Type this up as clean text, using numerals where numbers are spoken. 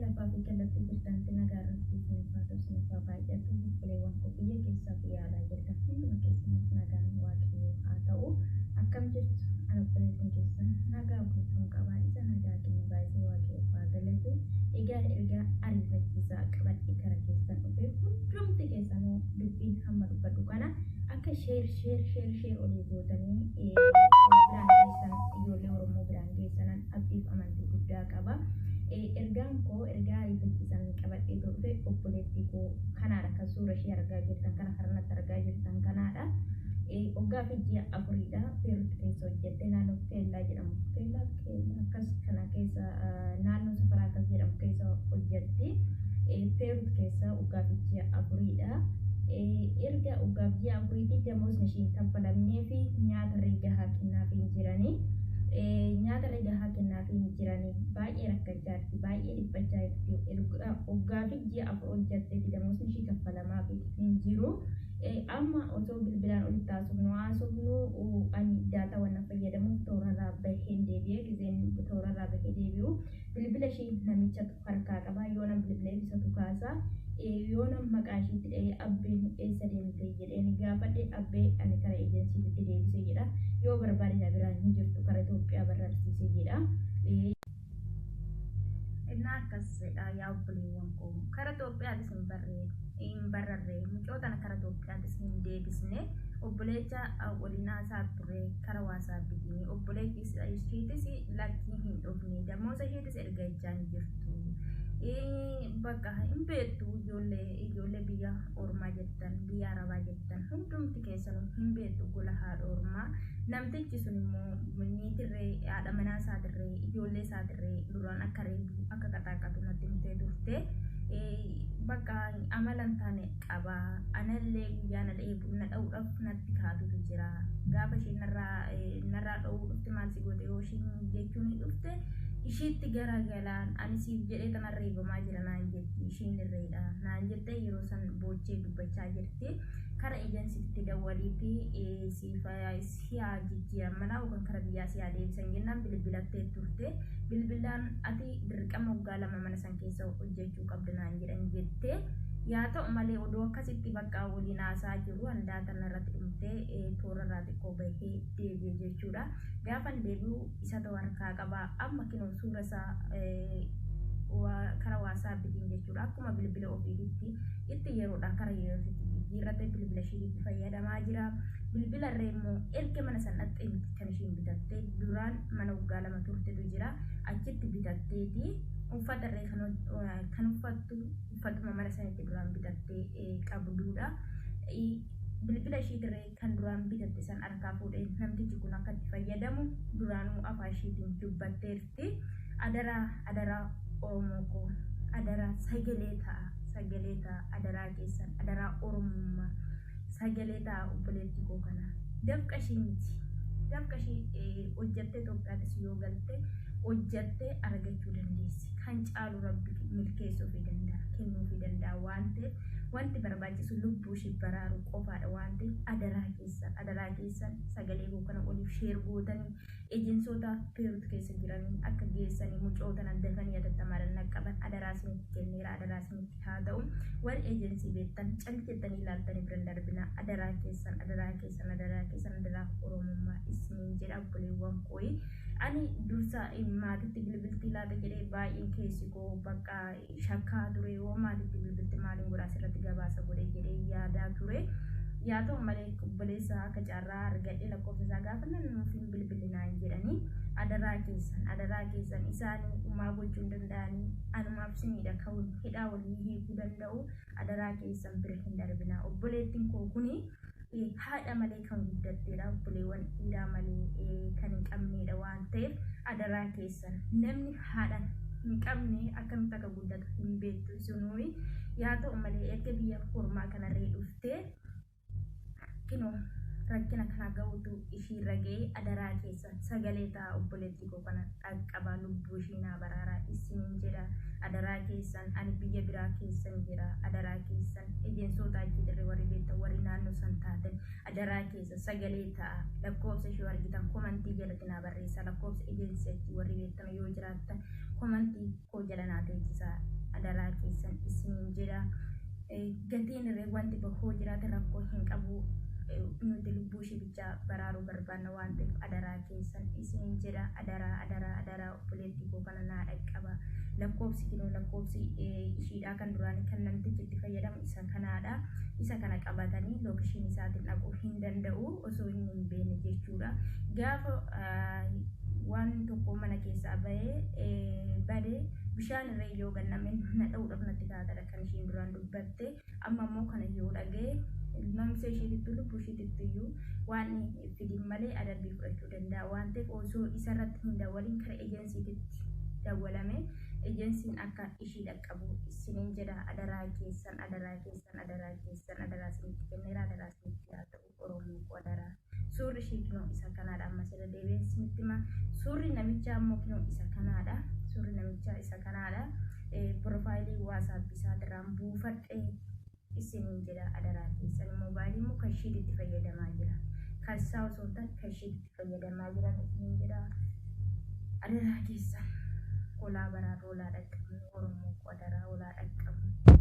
Lafaa fi kallattii jirtanitti nagaa irratti isiniif haa ta'u, isiniif haa baay'atu. Obboleewwan koo biyya keessaa fi alaa jirtan hunduma keessaniif nagaan Waaqayyoo haa ta'u. Akkam jirtu? Ani obboleettiin keessan nagaa guutuun qabaa. Isa nagaa kennu baay'isee Waaqayyoof haa galatu. Egaa ergaa ariifachiisaa qabadhee kara keessan dhufe. Hundumti keessanuu dubbiin hamma dubbadhu kana akka sheer sheer sheer sheer olii gootanii biraan geessan, ijoollee Oromoo biraan geessanan abdiif amantii guddaa qaba. Ergaan koo, ergaa ariifachiisan qabadhee dhufe, obboleettii koo kanaadha. Kan suura ishee argaa jirtan kana, karanatti argaa jirtan kanaadha. Waggaa fi ji'a 4dha Beerut keessa hojjette. Naannoo Keellaa jedhamu, Keellaa Keellaa akkas kana keessa, naannoo safaraa akkas jedhamu keessa hojjetti. Beerut keessa waggaa fi ji'a 4dha. Erga waggaa fi ji'a 4tti damoosni ishiin kaffalamnee fi nyaata irra gahaa kennaaf hin jiranii. Nyaata irra gahaa kennaaf hin jiranii. Baay'ee rakkachaa jirti. Baay'ee dhiphachaa jirti. Waggaa fi ji'a 4 hojjetteeti damoosni ishii kaffalamaa hin jiru. Amma otoo bilbilaan olitti haasofnu ani daataa waan fayyadamuuf toorarraa baheen deebi'ee, gizeen toorarraa bahee deebi'u bilbila ishii namichatu harkaa qaba. Yoo nan bilbilee ibsatu kaasa. Yoo nan maqaa ishiitti dhahee "Abbeen eessa deemte?" jedheen gaafadhe, "Abbee ani kara ejensiitti deebisee" jedha. "Yoo barbaade na biraan hin jirtu, kara Itoophiyaa bararsiise" jedha. Innaa akkasidha yaa obboleewwan koo, kara Itoophiyaatis hin barree hin bararree, mucootana kara Itoophiyaatis hin deebisne. Obboleecha waliin haasaa turre kara WhatsAppitiin. Obboleechi ishiitis lakkii hin dhufne, damoosa ishiitis ergachaa hin jirtu. Bakka hin beektu, ijoollee biyya ormaa jettan, biyya arabaa jettan, hundumti keessanuu hin beektu gola haadha ormaa. Namtichi sun immoo niitirree, haadha manaa isaatirree, ijoollee isaatirree duraan akka reebu, akka qaxaaqatu natti himtee turte. Bakka amala hin taane qaba. Anallee guyyaa na dheebu na dha'uudhaaf natti kaatutu jira. Gaafa isheen narraa dha'uu dhufte, "Maal si goote?" yoo isheen jechuun dhufte, ishiitti garagalaan "Ani siif jedhee tana reebamaa jira" naan jetti. "Ishiin irreedha" naan jette. Yeroo san boochee dubbachaa jirti. Kara ejensiitti dawwaliitii siif siyaa jijjiiran manaa yookaan kara biyyaa siyaa deebisan jennaan bilbilattee turte. Bilbilaan "Ati dirqama waggaa 2 mana san keessa hojjechuu qabda naan jedhan" jette. Yaa ta'u malee, odoo akkasitti bakka waliin haasaa jiru handaatan irratti dhumtee toorarraa xiqqoo bahee deebi'e jechuudha. Gaafan deebi'u isa ta'u harkaa qabaa. Amma kinoo suura isaa kara WhatsAppitiin jechuudha. Akkuma bilbila ofiitti itti yeroodha kara yerootti jijjiirratee bilbila ishiitti fayyadamaa jira. Bilbila irree immoo erga mana san dhaqxee miti kan ishiin bitatte. Duraan mana waggaa 2 turtetu jira. Achitti bitatteeti. Uffata irree kan uffattu uffatuma mana sanitti duraan bitattee qabduudha. Bilbila ishiitirree kan duraan bitatte san harkaa fuudhee namtichi kun akka itti fayyadamu duraanuu afaan ishiitiin dubbatteerti. Adaraa, adaraa, Oromoo koo, adaraa sagalee ta'a, sagalee ta'a, adaraa keessan, adaraa Oromummaa sagalee ta'a obboleettii koo kana. Dafqa ishii miti. Dafqa ishii hojjattee Itoophiyaattis yoo galte hojjattee argachuu dandeessi. Kan caalu Rabbi milkeessuufii danda'a, kennuufii danda'a waan ta'eef, wanti barbaachisu lubbuu ishii baraaruu qofaadha waan ta'eef, adaraa keessan, adaraa keessan, sagalee koo kana oliif share gootanii ejensoota Beerut keessa jiranii akka geessanii mucoota nan dafanii hatattamaadhaan naqqaban adaraa isinitti kenneera. Adaraa isinitti haa ta'u. Warri ejensii beektan cal jettanii ilaaltanii biran darbina. Adaraa keessan, adaraa keessan, adaraa keessan, adaraa Oromummaa isiniin jedha obboleewwan kooyi. Ani dursa maatitti bilbiltii laata jedhee baay'een keessi koo bakka shakkaa ture. Yoo maatitti bilbilti maaliin godhaa asirratti gabaasa godhe jedhee yaadaa ture. Yaa ta'u malee, obboleessa akka carraa argadhe lakkoofsa isaa gaafannan nuuf hin bilbilinaan jedhanii. Adaraa keessan, adaraa keessan, isaanii umaa gochuu hin danda'anii, anumaaf siniidha ka'uun hidhaa walii hiikuu danda'u. Adaraa keessan, bira hin darbinaa. Obboleettiin koo kuni haadha malee kan guddatteedha, obboleewwan dhiiraa malee kan hin qabneedha waan ta'eef, adaraa keessan. Namni haadha hin qabne akkamitti akka guddatu hin beektu isinuu. Yaa ta'u malee, erga biyya ormaa kanarree dhuftee kinoo Rakkina kana ga'utu ishiirra ga'ee. Adaraa keessan sagalee ta'a, obboleettii koo kana dhaqqabaa, lubbuu ishii naa baraaraa isiniin jedha. Adaraa keessan, ani biyya biraa keessan jira. Adaraa keessan, ejensoota achi dirree warri beektan, warri naannoo san taatan, adaraa keessan sagalee ta'a. Lakkoofsa ishee argitan komantii jalatti naa barreessaa. Lakkoofsa ejensii achi warri beektan yoo jiraattan komantii koo jala naa teechisaa, adaraa keessan isiniin jedha. Gatiin irree wanti bahoo jiraate rakkoo hin qabu. Nuti lubbuu ishee bichaa baraaruu barbaanna waan ta'eef adaraa keessan isiniin jedha. Adaraa, adaraa, adaraa, obboleettii koo kana naa dhaqqaba. Lakkoofsi kinoo lakkoofsi ishiidhaa kan duraanii kan namtichi itti fayyadamu isa kanaadha. Isa kana qabatanii location isaatiin dhaquu hin danda'u osoo inni hin beekne jechuudha. Gaafa waan tokko mana keessaa bahee badee bishaan irra yoo ganname na dha'uudhaaf natti taatadha kan ishiin duraan dubbatte. Amma immoo kana yoo dhaga'e namsa isheetitti, lubbuu isheetitti iyyuu waan fidin malee adabbii fudhachuu danda'a waan ta'eef, osoo isarratti hin dawwalin kara ejensiititti dawwalame ejensiin akka ishii dhaqqabu isiniin jedha. Adaraa keessan, adaraa keessan, adaraa keessan, adaraa isinitti kenneera, adaraa isinitti haa ta'u, Oromoo koo, adaraa. Suurri ishii kinoo isa kanaadha. Ammas irra deebi'een isinitti hima. Suurri namichaa immoo kinoo isa kanaadha. Suurri namichaa isa kanaadha. Profaayilii WhatsApp isaatirraan buufadhe isiniin jedha. Adaraa keessan, moobaayilii immoo kan ishiitti fayyadamaa jira. Kan isaa osoo hin taane kan ishiitti fayyadamaa jiran isiniin jedha. Adaraa keessan, olaa baraarra, olaa dhaqqabnu, Oromoo koo, adaraa olaa dhaqqabnu.